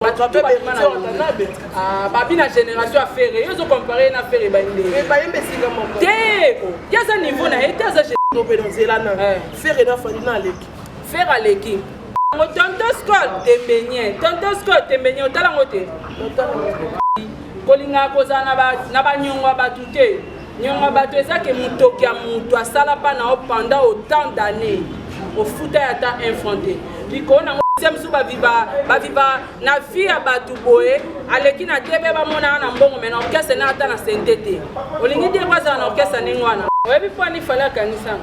Bato tout babima na Wenge. Ah, babi na génération ya Ferre, yo ozo comparer na Ferre bande. Bayemba esika moko. Te, ye aza niveau na ye te aza mpe na nzela na eh. Ferre na Fally na aleki. Ferre aleki. Ngo tonton Skol tembenye, tonton Skol tembenye otala ngo te. Kolingaka kozala na banyongo ya bato te. Nyongo ya bato eza ke motoki ya moto asala mpa na yo pendant autant d'années ofuta ye ata un franc te. Likolo nango sia mosusu baviva baviva na vie ya bato boye aleki na tebe bamonaka na mbongo me na orchestre na ata na sente te. Olingi Diego azala na orchestre ndenge wana? Oyebi mpo ani fale akanisanga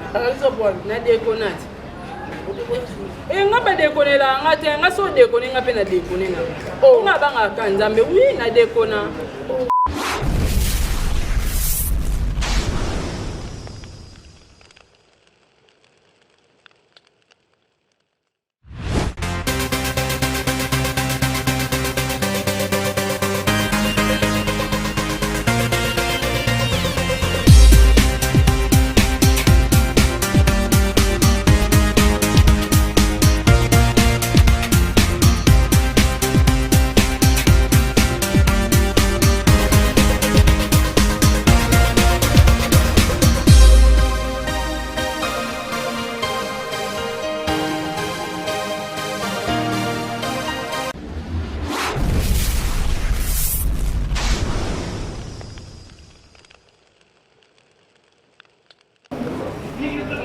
na dekonati e nga badekonelaka nga te nga so odekone nga mpe na dekone na oh. nga abangaka nzambe wi na dekona.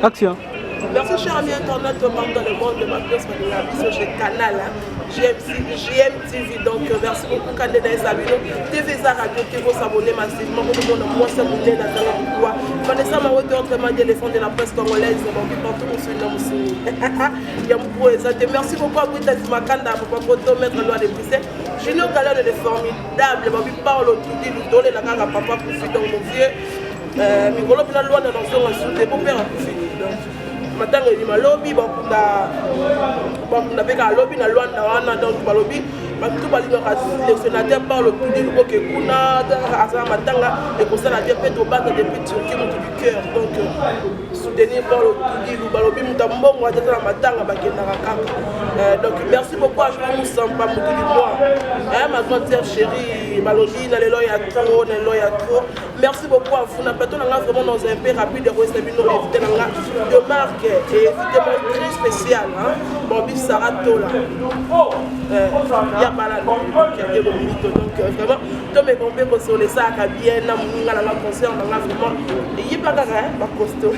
Action. Merci cher ami internaute partout dans le monde, ma pièce de la biso chez Canal, hein, GMC, GMTV. Donc euh, merci beaucoup Kandeda Esabino, TV Za Radio, TV s'abonner massivement pour tout le monde, moi ça vous aide à savoir pourquoi. Vanessa Marotte, autrement dit l'éléphant de la presse congolaise, bon, partout mon suit dans mon Merci beaucoup à Brita Zimakanda, Papa Koto, Maître Loi de Bruxelles, Junior Galère de formidable, Babi Paolo Tudi, Lutole, la Kaka, Papa Koufi, donc mon vieux. Euh, mikolo mpena lwanda nazonga su te po pere akufi donc matanga elima lobi bakunda bakunda mpe kaka lobi na lwanda wana donc balobi bato balingaka le sénateur Paulo Tudi Luboke kuna azala matanga ekosala bien mpe tobanda depuis Turquie moto du cœur donc euh, soutenir Paulo Tudi balobi moto ya mbongo ata na matanga bakendaka kaka euh, donc merci beaucoup à Joël Moussampa moto du mois ma grande sœur chérie balobi na lelo ya trop na lelo ya trop. Merci beaucoup à vous. Na plateau nanga vraiment dans un peu rapide de Royce Bino invité nanga de marque et invité moi très spécial hein. Bobby Sarah Tola. Euh, ya bala ya Diego Milito donc euh, vraiment to me kompe ko sole ça ka bien na muninga nanga concert nanga vraiment yiba kaka hein ba costaud.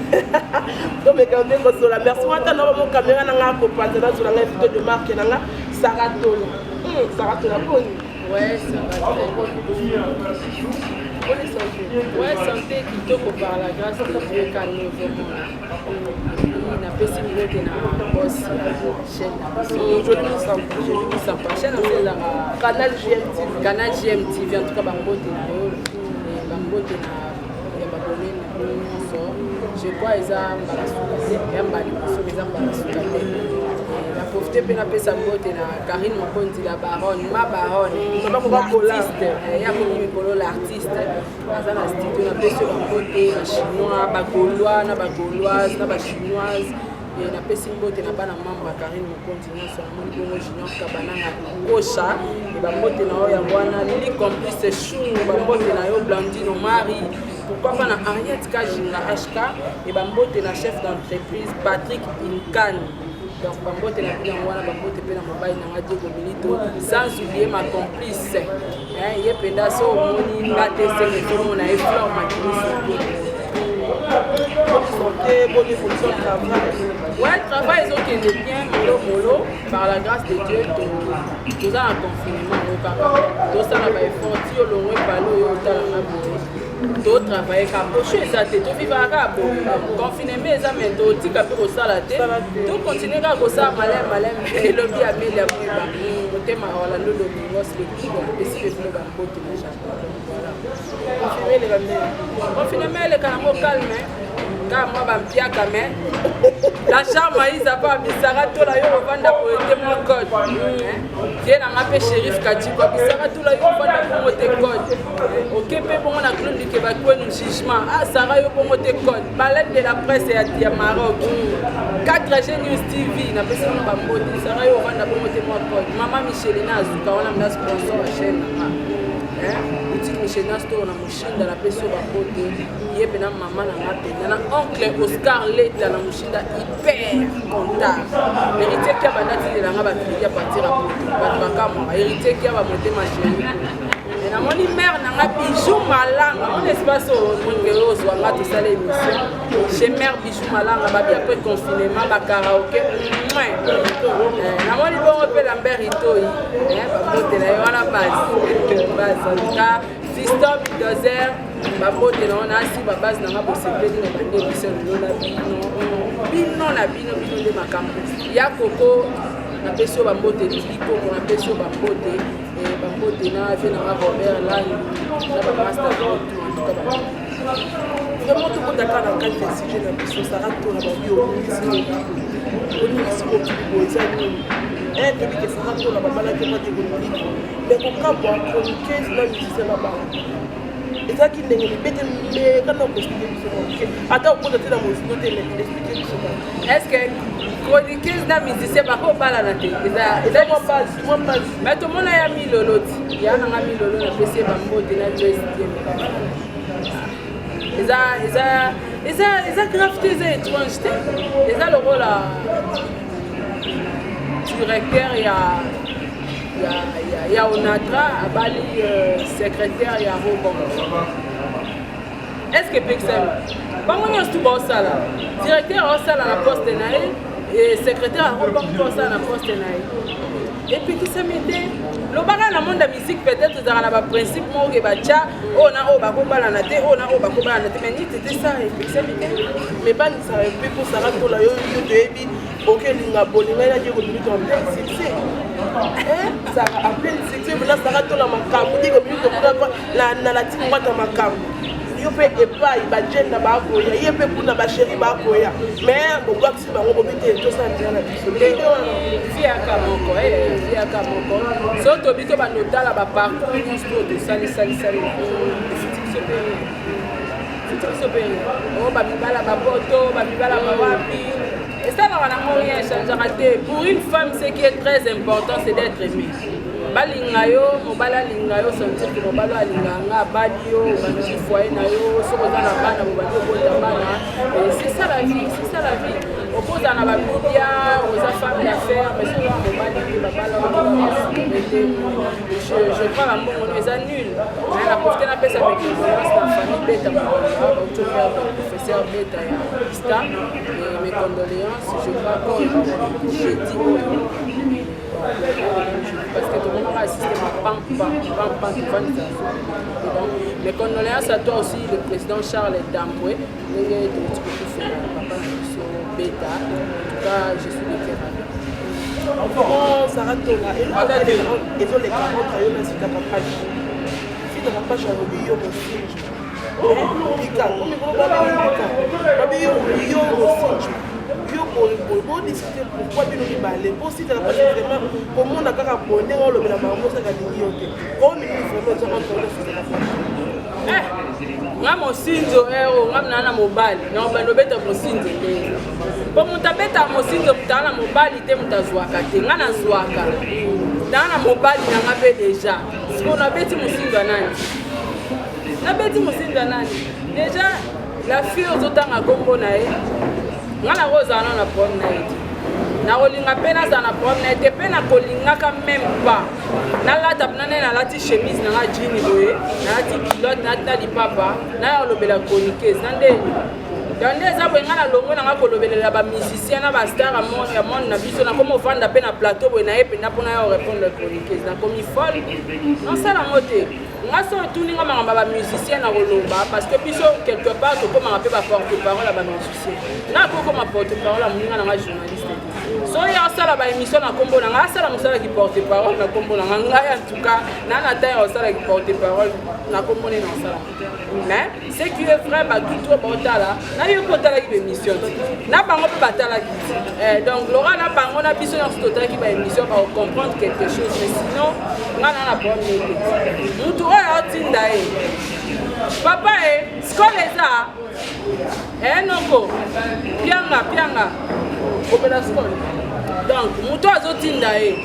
To me kompe ko sola merci wata na mo caméra nanga ko panza na zola invité de marque nanga Sarah Tola. Sarah Tola boni. Ouais, ça va très bien. Ouais, santé kitoko par la grâce de Dieu calme ozomona. Napesi mbote na boss chaîne na biso. Joli Musampa. Chaîne na biso ezalaka Canal GMTV. Canal GMTV en tout cas bambote na yo bambote na ya babone na bino nyonso. Je crois eza mbala suka te, ya mbala liboso eza mbala suka te. Na profite mpe napesa mbote na Carine Mokonzi la baronne, ma baronne, l'artiste, eh, ya komi mikolo l'artiste, aza na studio na pesi yo bambote ba chinois, ba gaulois na ba gauloise na ba chinoise eh, napesi mbote na bana membre ya Carine Mokonzi nyonso namoni bongo Junior Kabananga Kosha e bambote na yo yango wana Lili complice Shungu bambote na yo Blandine Omari pourquoi pas na Henriette Kajinga HK e bambote na chef d'entreprise Patrick Inkani Donc bambote na bino yango wana bambote mpe na mobali na nga Diego Milito sans oublier ma complice hein, ye mpenza so omoni nga te seke ezomona ye Flore Makinisi na bino. Santé, bonne évolution du travail. Ouais, travail ezokende bien molo molo par la grâce de Dieu toza na confinement yango kaka tosala ba effort ti olongwe palo oyo otalanga boye To travailler kaka pocho eza te tovivaka kaka boye confinement eza mais totika mpe kosala te to continuer kaka kosala maleme maleme elobi amelia mwiba motema Orlando Domingos le Cuba apesi mpe bino bambote na jardin donc voilà confinement eleka yango calme kaka mwa bampiaka mais La charme aïza pa bisara tola yo ovanda boye te mwa code. Vie na nga mpe shérif Kachiko bisara tola yo ovanda bongo te code. Oke mpe bongo na Claude Likeba kwenu jugement. Ah Sarah yo bongo te code. Balade de la presse ya, ya Maroc. 4G News TV napesi bino bambote. Sarah yo ovanda bongo te mwa code. Mama Michelina azuka wana mna sponsor ya chaîne na nga. Boutique Michelina store na Mushinda napesi yo bambote. Ye mpe na mama na nga mpenza na oncle Oscar Leta na Mushinda hyper comptable. Héritier Kiaba natindela nga bacrédit à partir ya poto. Bato bakamwaka. Héritier Kiaba motema chéri. Namoni mare na nga Bijou Malanga mon espace oyo monike oyo ozwa nga tosala émission chez mare Bijou Malanga babi après confinement bakaraoke namoni bongo mpe Lambert Itoi bambote na ye wana base base en tout cas Fiston Bulldozer bambote na wana asi babase na nga bosepeli na bande émission lelo na bino bino na bino bino nde makambo ya koko napesi yo bambote lili koko napesi yo bambote bambote na vie nanga Robert Landu na bamaster tout en tout cas bambote. Vraiment tokota kaka na kati ya sujet na biso. Sara Tola, babi oningisi oningisi mokili boye, eza nini? Toyebi ke Sara Tola babalaki mwa Diego, mais kokabwa chroniqueuse na musicien na bango ezalaki ndenge libete meka na koexpliquer biso moke, ata okota te na mozindo te, mais expliquer biso kaka. Est ce que chroniqueuse na musicien bakobalana te? Eza mwa base, mwa base. Mais tomona ya milolo ti ya nanga milolo, napesi ye bambote na Joyce Dieme. Eza grave te, eza étrange te. Eza lokola directeur ya Onatra abali secrétaire ya Rawbank. Est ce que epekisami? Bango nyonso tu baosala, directeur aosala na poste na ye, secrétaire ya Rawbank mpe osala na poste na ye, epekisami te. Lobaka na monde ya musique, peut-être ezalaka na baprincipe moko ke batya oyo na oyo bakobalana te, oyo na oyo bakobalana te, mais nini te, ça epekisami te. Mais banisaka mpe mpo Sara Tola, yo yo toyebi okelinga bolingai na Diego Milito en plein succès. Sara en plein succès mpena, Sara Tola makambo, Diego Milito kuna na latiki ngwata makambo, yo mpe epai bajenda bakoya, ye mpe kuna bachéri bakoya, mais bobwakisi bango, bobi te, tosala nzela na biso ndenge wana. Fiaka moko, fiaka moko. So tobi to bando otala baparcours nyonso oyo tosalisalisali, efuti biso mpe, efuti biso mpe. Oyo bamibala bapoto, bamibala bawapi, esalaka nango rien, echangeaka te. Pour une femme, ce qui est très important, c'est d'être aimé. Balinga yo, mobali alinga yo, sentir ke mobali oyo alingaka nga. Abali yo, obandi foyer na yo, soki oza na bana, bobandi obota bana. C'est ça la vie, c'est ça la vie. Okozala na babibia, oza femme d'affaires, mais soki oza mobali te, babala te, je crois bambongo no eza nul. Mais na profite napesa mes condoléances na famille Beta, bauti perdre professeur Beta ya Ista. Et mes condoléances, je crois que jeudi oyo, parce que tokomaka assisté ma pampa pampa tovandisa. Donc mes condoléances à toi aussi, le président Charles Tambwe, ndenge touti kokufela papa na biso Beta. En tout cas, je suis de cœur avec. Vraiment, Sara Tola, eloko ezoleka entre yo na Sita Kapache, Sita Kapache alobi yo mosinjo pika omikolo, babi pika, babi yo mosinjo, yo boyeboye. Bodiscute pourquoi bino mibale po Sita Kapache vraiment komona kaka boye ndenge olobela makambo osaka alingi yo te, omingi vraiment eza entre yo na Sita Kapache? Nga mosinzo ero, nga naa na mobali na obanda obeta mosinzo te, po moto abetaka mosinzo, moto aa na mobali te, moto azwaka te. Nga nazwaka, naa na mobali na nga mpe déjà. Sikoyo nabeti mosinzo ya nani? Nabeti mosinzo ya nani? Déjà la fille ozotanga nkombo na ye, nga nakozala nano na problème na ye te, nakolinga mpe nazala na problème na ye te, mpe nakolingaka même pas nalata mpena nde nalati chemise na nga jean boye, nalati culotte, nalati na lipapa, naya kolobela chroniqueuse na ndeni. Donc nde eza boye, ngai nalongwe nanga kolobelela bamusicien na bastar ya monde na biso. Nakomi ovanda mpe na plateau boye na ye mpenza mpona ya korépondre chroniqueuse, nakomi folle, nasala yango te. Nga so otuni nga makambo ya bamusicien, na koloba parce que biso quelque part tokomaka mpe baporte parole ya bamusicien. Nga akokoma porte parole ya moninga nanga journaliste te. Soki asala ba émission na kombo na ngai, asala mosala ki porte parole na kombo na ngai. Ngai en tout cas na na temps ya kosala ki porte parole na kombo nini osala. Mais ce qui est vrai, bato to baotala na yo mpe otalaki ba émission te, na bango mpe batalaki te. Donc Laura na bango na biso nyonso totalaki ba émission, bakocomprendre quelque chose. Mais sinon ngai na na problème te. Mutu oyo aotinda ye papa e skole eza noko pianga pianga opela skole. Donc moto azotinda ye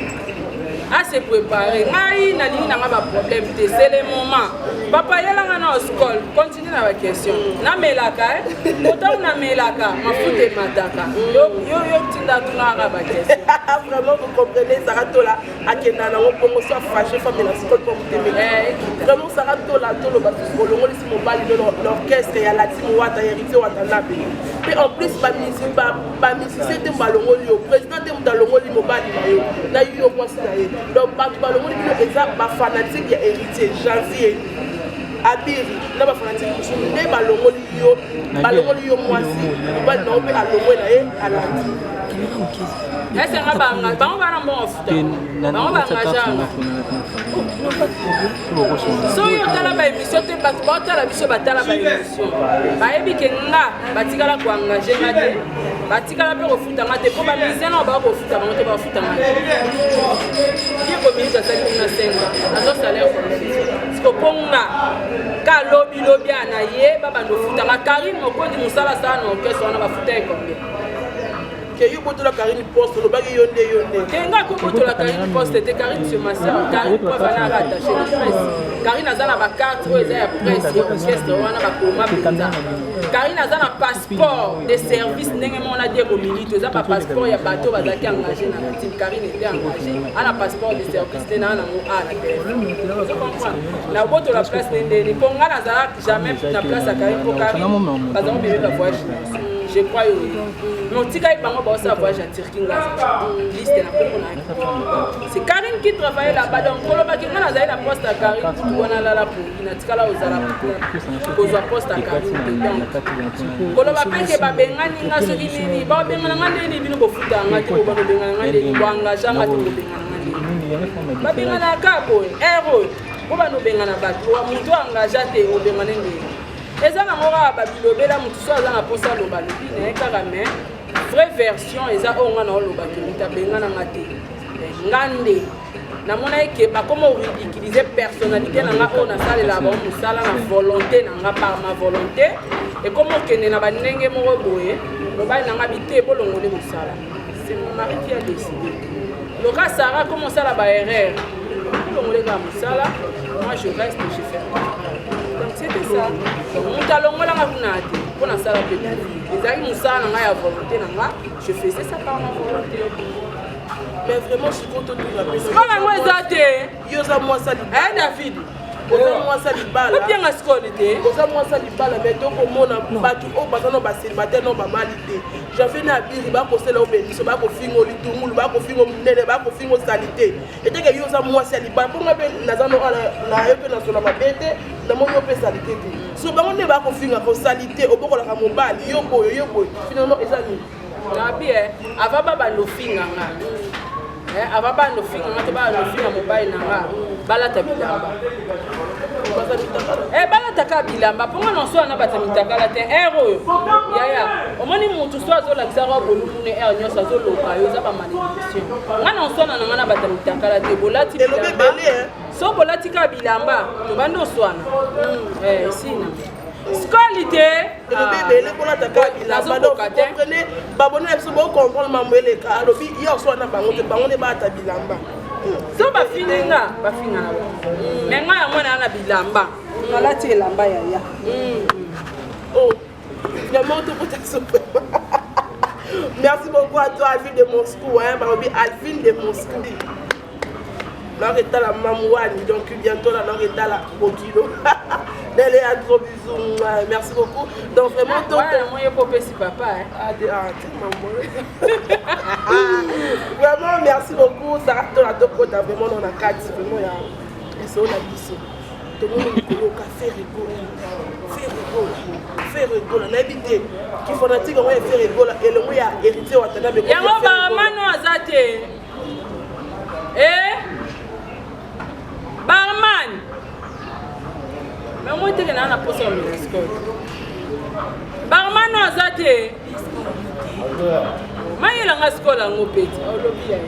ase préparer. Ngai nalingi nanga baproblème te, c'est le moment. Papa yelanga na skole, continue na baquestion. Namelaka otango namelaka mafuta emataka, yo tinda tunaka baquestion. Vraiment, vous comprenez, Sarah Tola akenda nango bongo, so afâché, famela skole mpo motemeli. Vraiment, Sarah Tola, toloba olongolisi mobali no l'orchestre ya Latime Wata, Héritier Watanabe. Mpe en plus bamusicien te balongoli yo, président te moto alongoli mobali na yo na yo mwasi na ye. Donc bato balongoli bino eza bafanatique ya Héritier, Janvier, Abiri na bafanatique mosusu nde balongoli yo, balongoli yo mwasi. Mobali na yo mpe alongwe na ye, alandi. Esenga banga bango bana mbongo futa bango bangajanga. Soki otala baémission te, bato baotala biso, batala baémission, bayebi ke nga batikala koengage nga te, batikala mpe kofuta nga te, mpo bamusicien nao baa kofuta bango te, bafuta nga te. Ye kominute asali kuna senga azo salaire combien? Siko mpo nga ka lobilobi a na ye babanda ofutanga. Karine Mokonzi, mosala asala na orchestre wana, bafuta ye combien? Ke yo botola Karine poste, olobaki yo nde, yo nde. Te, nga kobotola Karine poste te. Karine, c'est ma sœur. Karine po avana aka attaché de presse. Karine aza na bacarte oyo eza ya presse ya orchestre wana, bakoma mpenza. Karine aza na passeport de service ndenge moko na Diego Milito. Eza bapasseport ya bato bazalaki engagé na la team. Karine était engagé, ana passeport de service te na nango a na telefone. Ozo comprendre? Nabotola place ne ndeni? Mpo nga nazala jamais na place ya Karine, mpo Karine bazango bebe bavoyage, je crois yo. Mais otikali bango baosala voyage ya Turquie, ngaza liste na kombo na. C'est Karine qui travaillait là-bas. Donc kolobaki nga nazali na poste ya Karine, kutu wana alala pongi, natikala ozala kozwa poste ya Karine te. Donc koloba mpe ke babengani nga soki nini, babengana nga ndeni? Bino bofuta nga te, bobana obengana nga ndeni? Boengage nga te, bobengana nga ndeni? Babengana kaka boye ere oyo po bana obengana bato, moto engage te, obengana ndeni? Eza nango kaka babilobela. Motu so aza na mposa aloba, alobi na ye kaka. Mais vraie version eza oyo nga na olobaki, moto abengananga te. Nga nde namona eke bakoma oridiculiser personnalité na nga oyo nasalelaka bango mosala na volonté na nga, par ma volonté. Ekoma okende na bandenge moko boye. Mobali na nga bite bolongoli mosala, c'est mon mari qui a décidé. Loka Sara koma osala baerreur, bolongoli kaka mosala, moi je reste, je fais. Donc c'était ça. Moto alongolanga kuna te mpo nasala mpe ezalaki mosala na ngai ya volonté na nga, je faisais ça par ma volonté. Mais vraiment, sikoyo totuna. Skole yango eza te. Yo oza mwasi. David. Oza mwasi ya libala. Opianga skole te. Oza mwasi ya libala, mais tokomona bato oyo baza no bacélibataire no babali te, Janvier na Abiri, bakosela obeliso, bakofinga litungulu, bakofinga monene, bakofinga osali te. Eteke yo oza mwasi ya libala, mponga mpe naza no na yo mpe nasola mabe te, namoni yo mpe sali te te. So bango nde bakofingaka osali te, obokolaka mobali yo boye, yo boye, finalement eza nini? Nabi ava babanda ofinga nga, ava banda ofinga nga to babanda ofinga mobali na nga, balata bilamba, balataka bilamba mponga na so wana bata mitakala te. Ere oyo yaya omoni mutu so azolakisaka bolumune, ere nyonso azoloka yo, eza bamalédiction. Nga na oswana na nga na bata mitakala te. Bolati bilamba, so bolati kaka bilamba, tobandi oswana esina skoli te. Elobi ebele kolataka bilamba. Donc comprenez, babone na biso bocomprendre mambo eleka. Alobi ye oswana bango te, bango nde balata bilamba. So bafingi nga, bafinga na bango, me ngai yango naa na bilamba, nalati elamba yaya. Oh, vraiment, tokota. Merci beaucoup à toi, Alvin de Moscou, hein, balobi Alvin de Moscou naketala Mamuwani. Donc bientôt là naketala bokilo nele ya. Gros bisous, merci beaucoup. Donc vraiment. Toto ye popesi papa. Ah, ah, vraiment merci beaucoup, Sarah Tola. Tokota vraiment na kati vraiment ya lisolo na biso. Tomoni mikolo ka Ferre Gola, Ferre Gola, Ferre Gola, nayebi te ki fanatique yango ya Ferre Gola elongo ya Héritier Watanabe. Yango barman oyo aza te e barman yango teke naa na posa ya melascol barman oyo aza te mayelanga skol yango peti olobi ya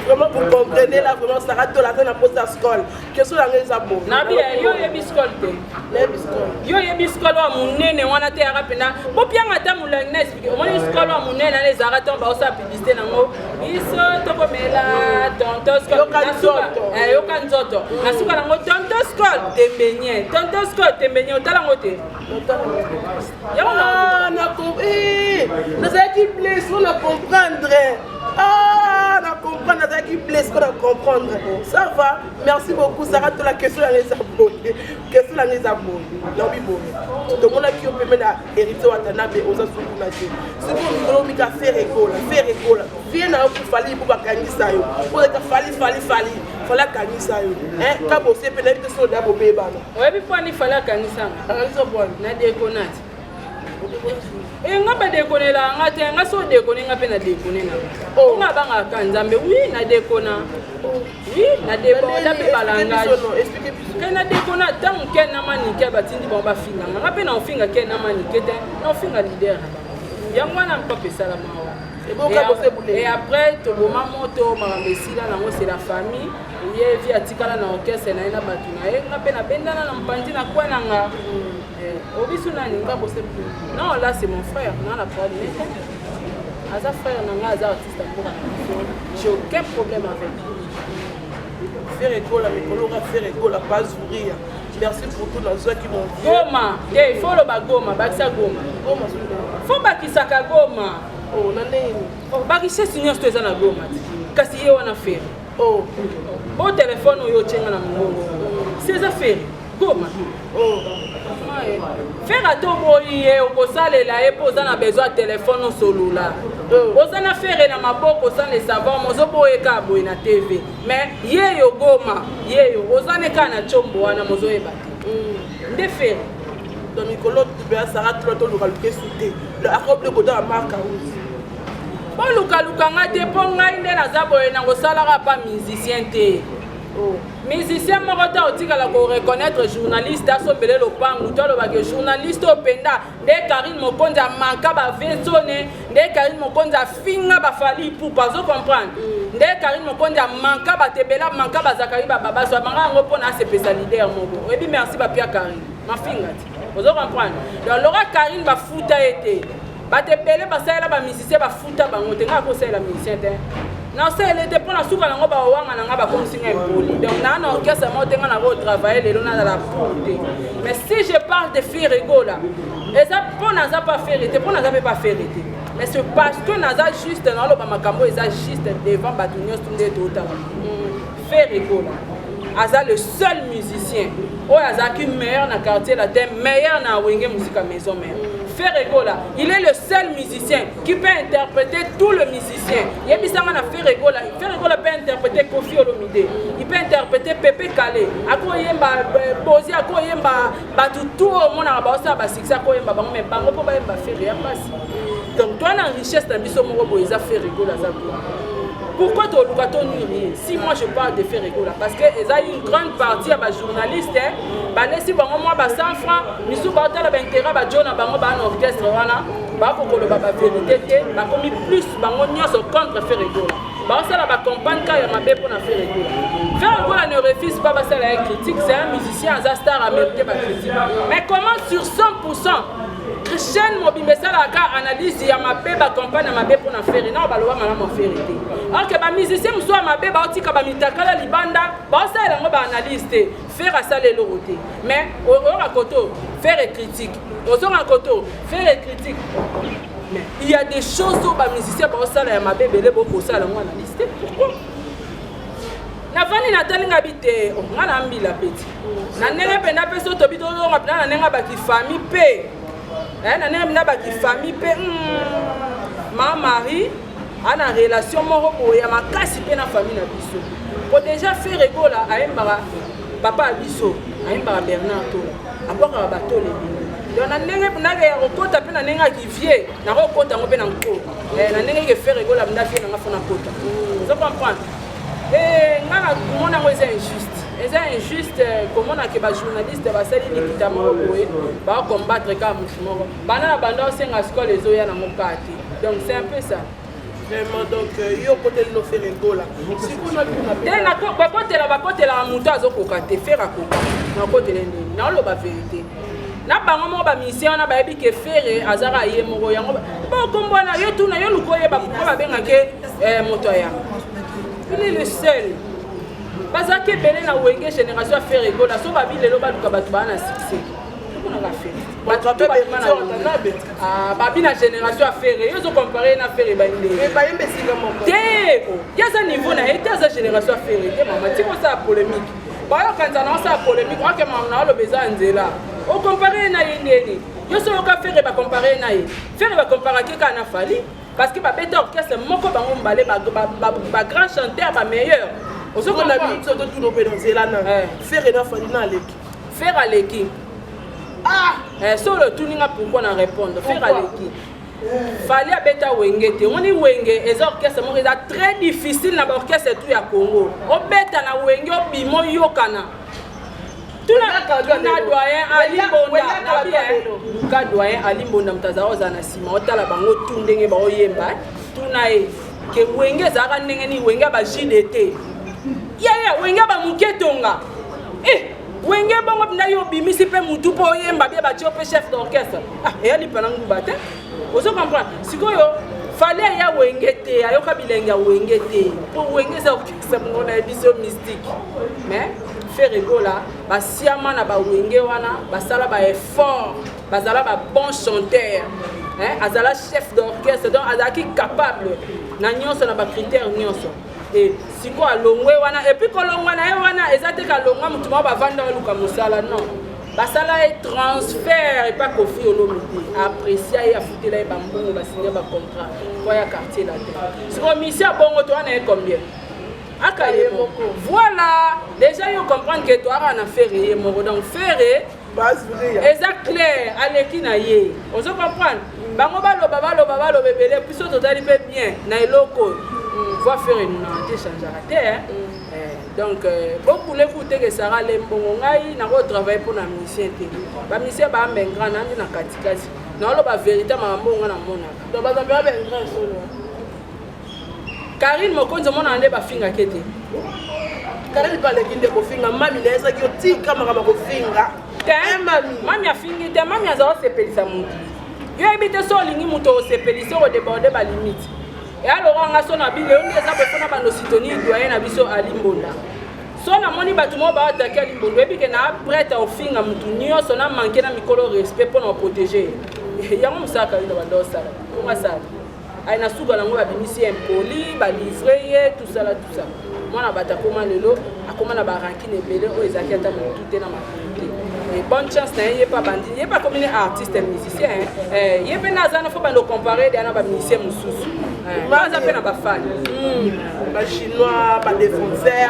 Vraiment, vous comprenez là, vraiment, Sarah Tola aza na posa skol. Question yango eza boye. Nabi yo oyebi skol te? Nayebi skol. Yo oyebi skol oyo monene wana te, yaka mpena bopianga ata molangi na expliquer. Omoni skol oyo monene wana ezalaka ntango baosala publicité nango, biso tokomela tonton skol. Yoka nzoto. Yoka nzoto na suka nango, tonton skol tembenye, tonton skol tembenye, otala yango te? Yango. Ah, nazalaki blessé mpo na comprendre. Ah, na comprendre, nazalaki blessé mpo na comprendre. Ça va, merci beaucoup, Sara Tola. Question yango eza boye, question yango eza boye, naobi boye: tomonaki yo pembe na Héritier Watanabe, oza sukuna te. Sikoyo mikolo mika Ferre Gola, Ferre Gola vie na yo, Fally po bakangisa yo, ozalaka Fally, Fally, Fally, Fally akangisa yo kabose mpe nayebi te so oda bobebana. Oyebi mpo ani Fally akangisanga? Akangisa bwani? Na dekona te. E nga badekonelaka nga te. Nga so odekone nga mpe na dekone na Oh. nga abangaka Nzambe. Wi, na dekona, wi, na débordé mpe balangage. Explique biso. Ke na dekona ntango ke na manike batindi bango bafinga nga, nga mpe na ofinga ke na manike te, na ofinga leader na bango. Yango wana mpope esalama awa. Eboka bose bule. Et après toboma moto, makambo esila nango, c'est la famille. Ye vi atikala na orchestre na ye na bato na ye, nga mpe nabendana na mopanzi na kwe na nga. Obisu nani? Nga bose bule. Non, là c'est mon frère, non, na problème te. Aza frère na nga, aza artiste ya mboka na biso, j'ai aucun problème avec lui. Ferre Gola, mikolo nga Ferre Gola Pazouria, merci pour tout, nazwaki mon vieux. Goma te, il faut oloba Goma, bakisa Goma. Goma soki? Fo bakisaka Goma. Oh, na ndenge nini? Oh, barichesse nyonso to eza na Goma te, kasi ye wana Ferre. Oh. O telefone oyo otyenga na mongongo si eza Ferre Goma. Oh. Ferre ata oboyi ye, okosalela ye mpo oza na besoin ya telefone osolola. Oza na Ferre na maboko sans le savoir, mozoboyeka boye na TV, mais ye yo Goma, ye yo oza ne kaka na tiombo wana, mozoyeba te nde Ferre. Donc mikolo ya Sara Tola, toluka lukesu te, akobile kota ya Mark House. Bolukaluka nga te, mpo ngai nde naza boye na kosalaka pa musicien te. Oh. Musicien moko te otikala koreconnaître journaliste asombele lopangu to alobaki journaliste oyo mpenza nde Karine Mokonzi amanka bavesone, nde Karine Mokonzi afinga baFally Ipupa, azo comprendre, nde Karine Mokonzi amanka bato ebele, amanka bazakari bababaso, amanga yango mpona asepesa leader moko. Oyebi merci bapia Karine mafinga te, ozo comprendre. Donc loka Karine bafuta ye te, bato ebele basalela bamusicien bafuta bango te. Ngai akosalela musicien te, nasalela te mpo na suka nango bawanga na ngai bakomisi ngai impoli. Donc naa na orchestre moko te, ngai nakotravaille lelo nazala pour te. Mais si je parle de Ferre Gola, eza mpo naza pa Ferre te, mpo naza mpe pa Ferre te, mais c'est parce que naza juste, naoloba makambo eza juste devant bato nyonso nde tootala. Ferre Gola aza le seul musicien oyo azalaki meilleur na Quartier Latin, meilleur na Wenge Musica Maison Mère. Ferre Gola, il est le seul musicien qui peut interpréter tout le musicien. Yebisanga na Ferre Gola, Ferre Gola peut interpréter Koffi Olomide, il peut interpréter Pepe Kale, akoyemba Bozi, akoyemba bato tout omonaka baosala basuccès, akoyemba bango. Mais bango mpo bayemba Ferre ya mpasi. Donc toi na richesse na biso moko boye eza Ferre Gola, aza boye. Pourquoi toluka tonuire ye? Si moi je parle de Ferre Gola, parce que eza une grande partie ya bajournaliste balesi bango mwa ba 100 francs, misusu baotala baintérêt bajo na bango, baa na orchestre wana, bakokoloba bavérité te, bakomi plus bango nyonso contre Ferre Gola, baosala bacampagne ka ya mabe mpona Ferre Gola. Ferre Gola ne refuse pas basala ye critique, c'est un musicien, aza star, amérité bacritique. Mais comment sur 100 chaîne mobimba esalaka analyse ya mabe, bacampagne ya mabe mpona Ferre nao, baloba malamu ya Ferre te, or bamusicien mosusu ya mabe baotika bamitakala libanda, baosalela yango baanalyse te? Ferre asala eloko te, mais oyoka koto Ferre critique, ozonga koto Ferre critique. Mais il y a des choses oyo bamusicien baosala ya mabe ebele, bokosala yango analyse te. Pourquoi? Navandi natali nga bi te, nga na mbila peti na ndenge mpenza mpe so tobi tozonga mpena na ndenge baki famille mpe na ndenge mpena baki famille mpe ma Marie ana relation moko boye ya makasi mpe na famille na biso, po déjà Ferre Gola ayembaka. Papa ya biso ayembaka Bernard Tola, abwakaka batole ebele. Donc na ndenge nake ya kokota mpe na ndenge ya kivie, nakokota yango mpe na nko. Eh, na ndenge ke Ferre Gola mda vie nanga fo nakota. Ozo comprendre? Eh, nga na komona yango eza injuste. Eza injuste eh, komona ke ba journaliste basali likita moko boye, ba combattre kaka motu moko. Bana na banda osenga skole ezoya nango kaka te. Donc c'est un peu ça. Vraiment, donc euh, yo okoteli no Ferre Gola sikoyo natuna te nako bakotela bakotelaka moto azokoka te Ferre akoka nakotele nini naoloba verité na bango moko bamisien wana bayebi ke Ferre azaka ye moko yango bokombo wana yo tuna yo luka oyeba pourkoi babengake eh, moto ya yanga il est le seul bazalaki ebele na wenge génération ya Ferre Gola so babi lelo baluka bato baa na succès omonaka Ferre Ah, babi na génération ya Ferre yo ozocompare na Ferre bayemba esika moko te ye aza niveau na ye te aza génération ya Ferre te mama tika osala polémique bayokanisa na osala polémique oke mama na oloba eza nzela ocompare ye na ye ndeni yo so oyoka Ferre bacompare ye na ye Ferre bacomparaki kaka na Fally parce que babeta orchestre moko bango mibale bagrand chanteur bameilleur ozokona biso totuna mpe na nzela na Ferre na Fally na aleki Ferre aleki. Ah! Eh, solo otuni nga pourquoi na répondre. Ferre aleki. Fally abeta wenge te. Omoni wenge eza orchestre moko eza très difficile na ba orchestre tout ya Congo. Obeta na wenge obima oyokana. Tuna tuna doyen Ali Mbonda na bien. Luka doyen Ali Mbonda moto azala ozala na nsima otala bango tu ndenge baoyemba. Tuna ye ke wenge ezalaka ndenge nini wenge ya ba JDT. Yaya wenge ya ba muke tonga. Eh wenge bongo mpenza yo obimisi mpe mutu mpo oyemba bie batie mpe chef d'orchestre ah eya lipa na nguba te ozo comprendre sikoyo Fally aya wenge te ayoka bilenge ya wenge te mpo wenge eza orchestre moko na yebi biso mystique mais Ferre Gola basiama na bawenge wana basala ba effort bazala ba bon chanteur hein, azala chef d'orchestre donc azalaki capable na nyonso na bacritère nyonso e sikoyo alongwe wana et puis kolongwa na ye wana eza te kalongwa motu moko bavanda oluka mosala non basala ye transfert epa Koffi Olomide apprécia ye afutela ye bambongo basinya bacontrat po ya Quartier Latin sikoyo misi ya bongo to wana ye combien aka ye moko voilà déjà yo comprendre ke toaka na Ferre ye moko donc Ferre eza clair aleki na ye ozo comprendre bango baloba baloba baloba ebele biso tozali mpe bien na eloko voix Ferre enunaka te echangeaka te donc bokule kuteke sara le mbongo ngai nakotravaille mpo na musicien te bamusicien baambe grand nandi na katikati naoloba vérité makambo nga namonaka Karine Mokonzi omonaka nde bafingaki te Karine mpe aleki nde kofinga mami na ye ezaki otika makambo kofinga te mami afingi te mami aza osepelisa motu yo yebi te so olingi moto osepelisi okodéborde balimite eya lokwa nga so na bino yo nde eza boye mpona bando sitoni doyen na biso Ali Mbonda so namoni bato moko baattaquer Ali Mbonda oyebi ke na prête ofinga motu nyonso na manke na mikolo respect mpona oprotéger yango mosala Karine bando osala mpongo asala aye na suka nango babimisi impoli balivre ye tosala tusa mwana bato akóma lelo akóma na barankine ebele oyo ezalaki ata motu te na makolo te et bonne chance na ye ye mpe abandi ye mpe akomi ne artiste musicien ye mpe na aza na fo bando compare deya na bamusicien mosusu aza mpe na bafani bachinois badéfenseur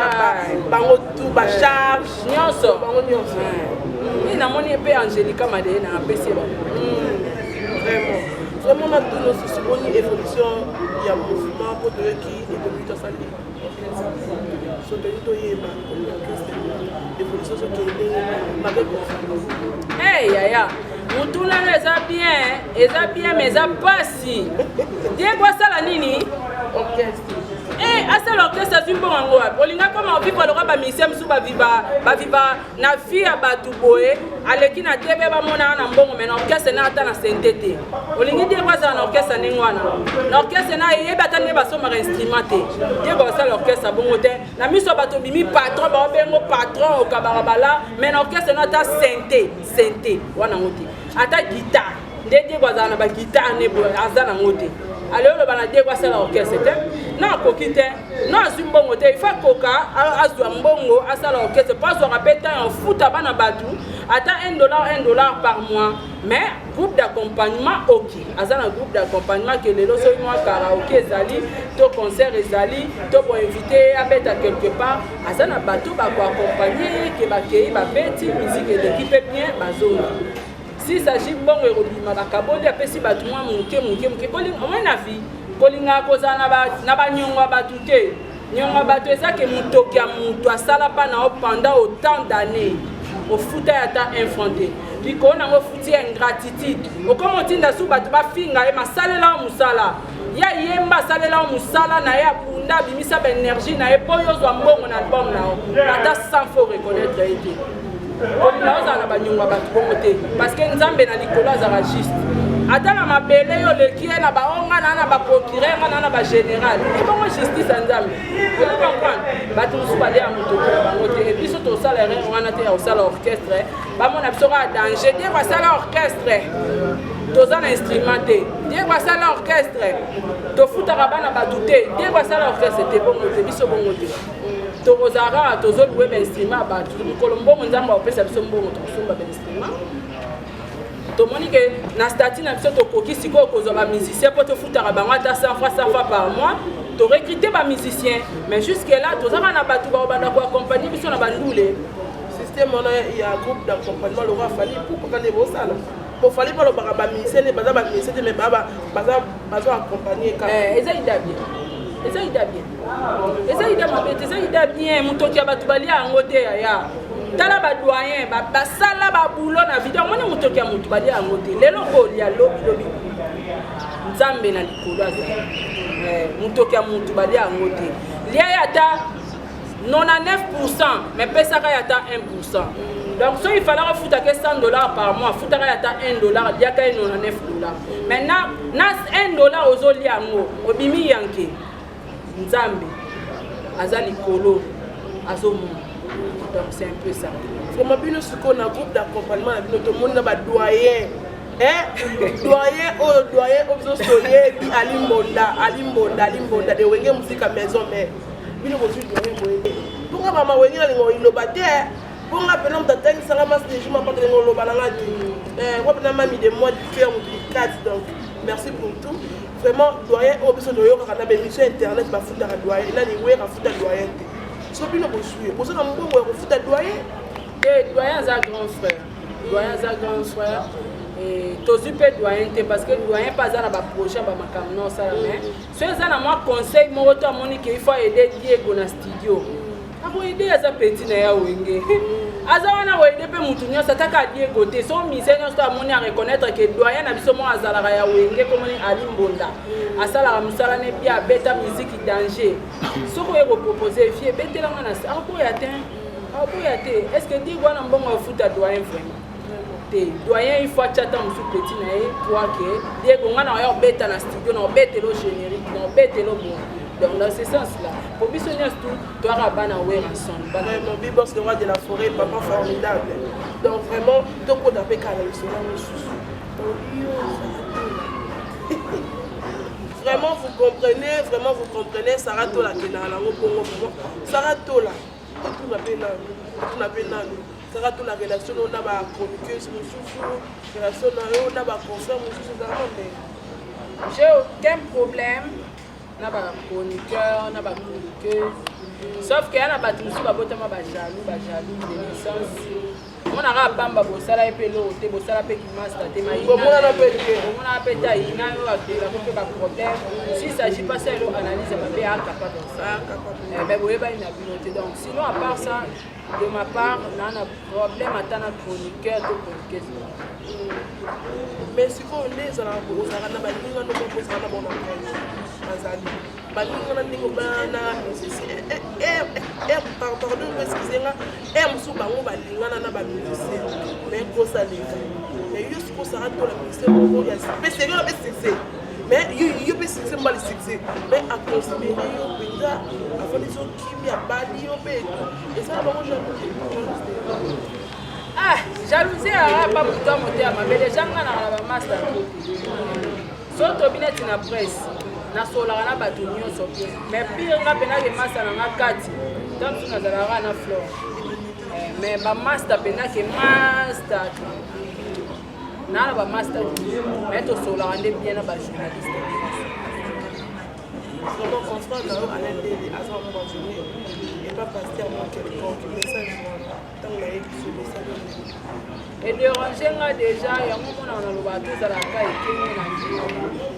bango tout bacharge nyonso bango nyonso mi namoni ye mpe Angélika Madeye na apesi ye bango vraiment vraiment natuna susu boni évolution ya mouvement mpo toyoki ekomi tosali orchestre so toyi toyeba komi orchestre évolution sokende mabe. Hey, yaya motuna no eza bien eza bien mais eza pasi Diego asala nini orchestre Eh, asala orchestre azwi mbongo yango wapi olinga koma ovivre lokola bamusicien mosusu baviva baviva na vie ya bato boye aleki na tv bamonaka na mbongo mais na orchestre na ata na sente te olingi Diego azala na orchestre ndenge wana na orchestre na eyebi ata ndenge basomaka instrument te Diego asala orchestre bongo te na miso ya bato obimi patron baobengo patron okabaka bala mais na orchestre na ata sente sente wana yango te ata guitare nde Diego azala na baguitare ne boye aza nango te ale oloba na Diego asala orchestre te. Na akoki te, na azwi mbongo te. Il faut akoka azwa mbongo, asala orchestre, mpo azwaka mpe temps ya ofuta bana bato ata 1 dollar, 1 dollar par mois. Mais groupe d'accompagnement, ok, aza na groupe d'accompagnement ke lelo soki mwa karaoke ezali to concert ezali to boinvite ye abeta quelque part, aza na bato bakoaccompagne ye, ke bakei, babeti musique, eleki mpe bien, bazonga. Si s'agit mbongo ekobima, bakaboli, apesi bato mwa moke moke moke. Omoi na vie, kolingaka kozala na baniongo ya bato te. Niongo ya bato eza ke motoki ya moto asala mpa na yo pendant autant d'années, ofuta ye ata un franc te. Likolo nango ofuti ye ingratitude, okoma otinda su bato bafinga ye. Masalela yo mosala ya yemba, asalela yo mosala na ye, abunda, abimisa baénergie na ye mpo yo ozwa mbongo na album na yo, ata sans faut reconnaître ye te. Kolinga ozala na baniongo ya bato bongo te, parce que Nzambe na likolo azala juste. Ata na mabele yo oleki ye na baonga na baprocureur, nga na bagénéral, ebongo justice ya Nzambe ozo comprendre. Bato mosusu balia motoki na bango te. E biso tosala erreur wana te ya kosala orchestre, bamona biso kaka danger. Diego asala orchestre, toza na instrument te. Diego asala orchestre, tofutaka bana bato te. Diego asala orchestre te, bongo te. Biso bongo te, tokozala kaka tozoluwe bainstrument ya bato. Mokolo mbongo Nzambe akopesa biso mbongo, tokosomba bainstrument. Tomoni ke na statut na biso tokoki sikoyo kozwa bamusicien mpo tofutaka bango ata 100 francs, 100 francs par mois, torecrute bamusicien. Mais jusque là tozaka na bato bakobanda koaccompagne biso na bandule. Système wana ya groupe d'accompagnement lokwa Fally Ipupa nde bosala po Fally balobaka bamusicien nde baza bamusicien te, mais baza accompagne kaka. Eza idée bien, eza idée bien, eza idée mabe te, eza idée bien. Motoki ya bato balia yango te. Yaya, tala badoyen basala babulo na video, omoni motoki ya motu balia yango te. Lelo kolia, lobi lobi Nzambe na likolo azali. Motoki ya motu balia yango te. Lia ye ata 99, mais pesaka ye ata 1. Donc soki ifalaka ofutaka 100 $ par mois, futaka ye ata 1 dollar, liaka ye 99 $. Mais na 1 dollar ozolia yango, obimi yanke. Nzambe aza likolo, azomona. Donc c'est un peu ça. Vraiment, bino sikoyo na groupe d'accompagnement na bino, tomoni na badoyen, doyen oyo, doyen oyo biso toyebi, Ali Mbonda, Ali Mbonda, Ali Mbonda de Wenge Musica Maison Mère. Bino bozwi doyen boye mponga mama Wenge, nalinga oloba te mponga mpena moto atangisanga masi de jour mapaka, linga oloba nanga te wa mpena mami de moi du cœur, moto likati. Donc merci pour tout. Vraiment, doyen oyo biso toyokaka na bémission internet, bafutaka doyen nani? Wera afuta doyen te. So bino bozwi, boza na mbongo ya kofuta doyen? Te, doyen aza grand frère, doyen aza grand frère. Tozwi mpe doyen te, parce que doyen mpe aza na baprojet ya bamakambo na osala. Mais so eza na mwa conseil moko to amoni ke il faut aider Diego na studio, akoaider. Aza petit na ya Wenge, aza wana koaider mpe mutu nyonso, ataka Diego te. So musicien nyonso to amoni areconnaître ke doyen na biso moko azalaka ya Wenge, komoni Ali Mbonda, asalaka mosala ne bia, abeta musique danger. Soki oye kopropose vie, ebetelanga na akoboya te, akoboya te. Est ce que Diego wana mbongo afuta doyen? Vraiment te. Doyen, il faut atya ata mosu petit na ye po ke Diego, nga na oya obeta na studio, na obetela générique, na obetela bon. Donc dans ce sens là, po biso nyonso tu toyaka bana Werrason. Vraiment, Bibos, le roi de la forêt, papa formidable. Donc vraiment, tokota mpe kala lisolo mosusu. Vraiment, vous comprenez, vraiment, vous comprenez. Sarah Tola akendaka nango bongo. Vraiment, Sarah Tola, totuna mpe nanu, totuna mpe nanu. Sarah Tola, relation na yo na bachroniqueuse mosusu, relation na yo na baconfrère mosusu ezalaka ndenge? J'ai aucun problème na bachroniqueur, na bachroniqueuse, sauf ke ya na bato mosusu babotama bajaloux, bajaloux de naissance. Omonaka pamba, bosala ye mpe eloko te, bosala mpe kimasta te. Bomonana mpe te. Bomonana mpe te. Ayina yo, akelako mpe baproblème. Si s'agit pas ça, elo analyse mabe, acapable ça, mais boyebani na bino te. Donc sinon, à part ça, de ma part, naa na problème ata na chroniqueur to chroniqueuse. Mais sikoyo nde ezalaka, ozalaka na baninga no moko, ozalaka na bango na presse, bazali baninga na ndenge na musicien. Pardon, excuse nga, aire mosusu bango balingana na bamusicien, mais kosaleka. Mais yo sikoyo osaka tola musicien moko ya mpe sérieux na mpe succès, mais yo mpe succès, mobali succès, mais aconsidere yo mpenza, afandisi yo kimi, abali yo mpe ezala bango jalousie? Ah, jalousie aya pa moto ya motema mabe. Deja nga naka na bamaster to te, so tobi neti na presse. Nasololaka na bato nyonso bien, mais pire nga mpenza ke masta na nga kati ntango mosusu nazalaka na Flore, mais bamasta mpenza ke masta naa na bamasta, mais tosololaka nde bien na bajournaliste nyonso. Vraiment, confrère na yo Alain Ndele aza empoisonné epa pasteur mo quelconque. Message wana, ntango nayebi so message Edérange nga déjà. Yango monaka nalobaka, tozalaka ekenge na nzela.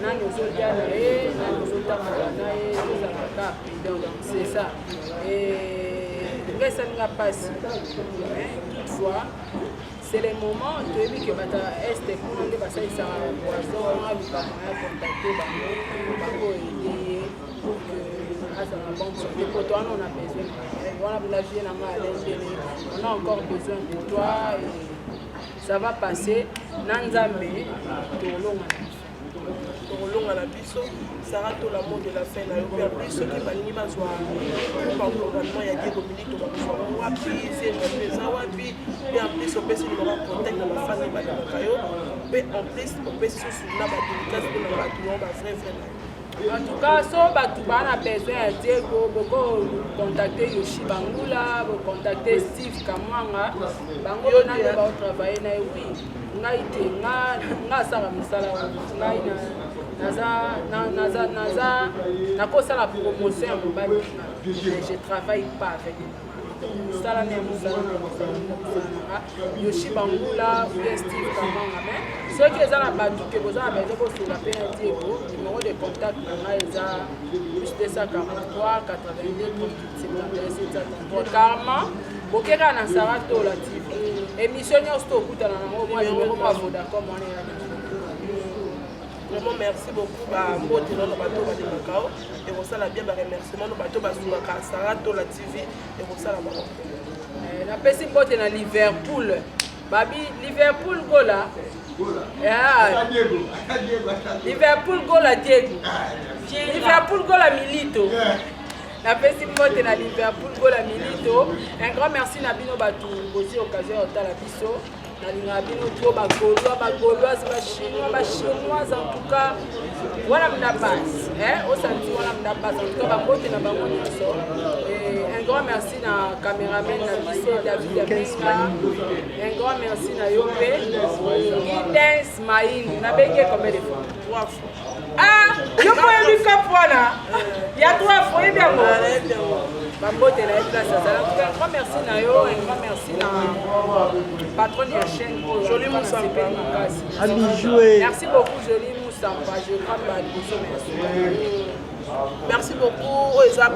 Nani ozolia na ye, nani ozotambola na ye, tozalaka prudent. Donc c'est ça nga esali nga mpasi. Toutefois, c'est le moment toyebi ke bato ya Est kuna nde basalisaka poison. Aluka moyen contacter bango, bakoaider ye pour que azala bonne santé. Po to wana on a besoin wana la vie na nga Alain Ndele, on a encore besoin de toi et ça va passer. Na Nzambe tolonga na biso. Tokolonga na biso. Sara Tola, mot de la fin na yo. Mpe en plus, soki balingi bazwa groupe encouragement ya Diego Milito, bakozwa wapi? Siège na bino eza wapi? Mpe en plus, opesi numéro ya contact na bafani balingaka yo. Mpe en plus, opesi susu na badédicace mpe na bato yango, bavrai vrai na yo. En tout cas, so bato baa na besoin ya Diego, boko contacter Yoshi Bangula, bocontacter Steve Kamwanga. Bango nande baotravaille na ye. Oui, ngai te, nga asala mosala wana. Ngai naza nakosala promotion ya mobali, mais je travaille pas avec. Mosala na ya mosala na mosala nanga Yoshi Bangula ou bien Steve Kamanga. Mais soki eza na bato ke boza na besoin bosola mpe na Diego, numéro de contact na ngai eza +243 82 38 71 733. Carrément, bokeka na Sara Tola TV, émission nyonso tokutana nango, mwa numéro mwa Vodacom wana ya. Vraiment, merci beaucoup. Bambote nano bato balingaka o, ekosala bien. Baremerciement no bato basungaka Sara Tola TV, ekosala bango. Napesi mbote na Liverpool, babi Liverpool Gola. Liverpool Gola Diego, Liverpool Gola Milito. Napesi mbote na Liverpool Gola Milito. Un grand merci na bino bato bozwi occasion ya kotala biso. Nalingaka bino trop, bagaulois, bagauloise, bachinois, bachinoise. En tout cas, wana mna base osanti wana mna base. En tout cas, bambote na bango nyonso. Un grand merci na caméraman na biso David Amenga. Un grand merci na yo mpe Gidens Mainu. Nabengi combien de fois? Trois fois. Ah, yo mpo oyebi kap wana ya trois fois, oyebi yango. Bambote na ye place azala. En tout cas, un grand merci na yo, un grand merci na patronne ya chaîne oyo. Jolie Moussampa. Makasi. Abijoué. Merci beaucoup, Jolie Moussampa. Je crois baliboso, merci. Merci beaucoup. Oyo eza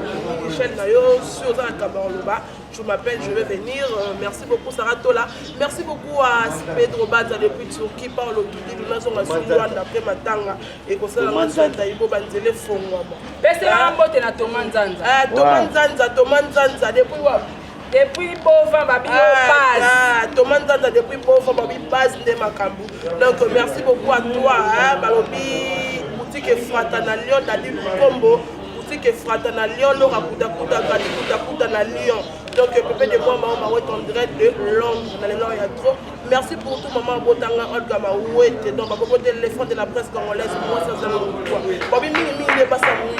chaîne na yo. Si oza na kamba oloba, tu m'appelles, je vais venir. Merci beaucoup, Sarah Tola. Merci beaucoup à Pedro Baza depuis Turquie, Paulo Tudi Lunazonga Sulwanda après matanga ekosala nga ibo banzele fongwama. Peselanga mbote na Toma Nzanza. Toma Nzanza, Toma Nzanza depuis wapi? Depuis Bova, babi yo base. Ah, Thomas Nzanza depuis Bova, babi base nde makambo. Donc merci beaucoup à toi, hein, balobi boutique Efrata na Lyon, Dadi Lukombo, boutique Efrata na Lyon, Laura Kutakuta, Kadi Kutakuta na Lyon. Donc Pépé de moi, Mao Mawet en direct de Londres, dans les Nord, il y a trop. Merci pour tout, maman Botanga, Olga Mawete. Donc, Babo l'éléphant de la presse congolaise, moi ça, ça quoi. Babi mingi mingi ne basa mui.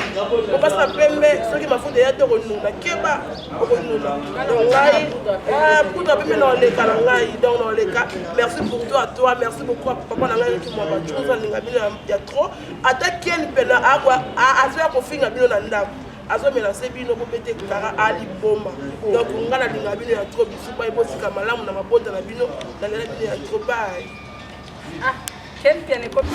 On passe la pembe, ceux qui m'a foutu ya to konuna, keba okonuna. Donc ngai, poudre pembe na oleka na ngai, donc na oleka. Merci pour toi, à toi, merci beaucoup à papa na ngai qui m'a battu, linga bino ya trop. Ata ken pena akwa azoya kofinga bino na ndako, azomelanse bino, bobete kara aliboma. Donc nga nalinga bino ya trop. Bisu bai, bosika malamu na mabota na bino. Nalela bino ya trop. Bye. Ah, ken piane kopi.